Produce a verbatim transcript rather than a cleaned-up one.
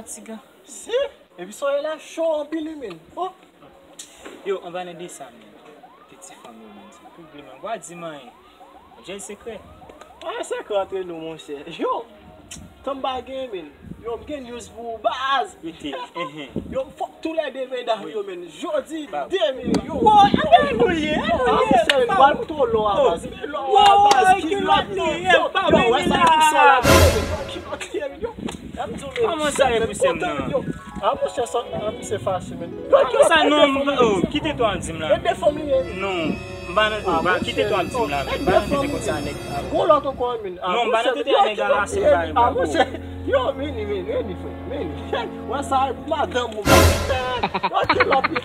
Siga. Si? Epi soyè la cho anpil wi menn. Oh. Yo, anba nan de sa menn. Ti fanm yo menn. Sa pi ble menn. Wa di m anyen. Jèl sekrè. Anyen sekrè antre nou monchè. Yo. Tanba gen menn. Yo, m gen news pou ou baz. Rete. Enhen. Yo, m fòk toulède medam yo menn. Jodi de me yo. Woy, anben nou ye, nou ye. Monchè, m pral moute w lò a baz. Lò a baz, kilòt. Yo, pa wè sa ki sou la. Kilòt li ye menn. Yo. Kòman sa repouse m nan? A monchè sa, a misye fache menn. Kòman sa non, oh, kite to ap di m la. E de fanm li ye. Non, m pa nan, oh, kite to ap di m la. M pa nan tete konsa nèg. Gwo lòt ankò menn. Non, m pa nan tete a nèg a la se bagay. A monchè, yo, vini, vini, vini frè, vini. Wè sa e pou madanm ou. Yo kilòt li.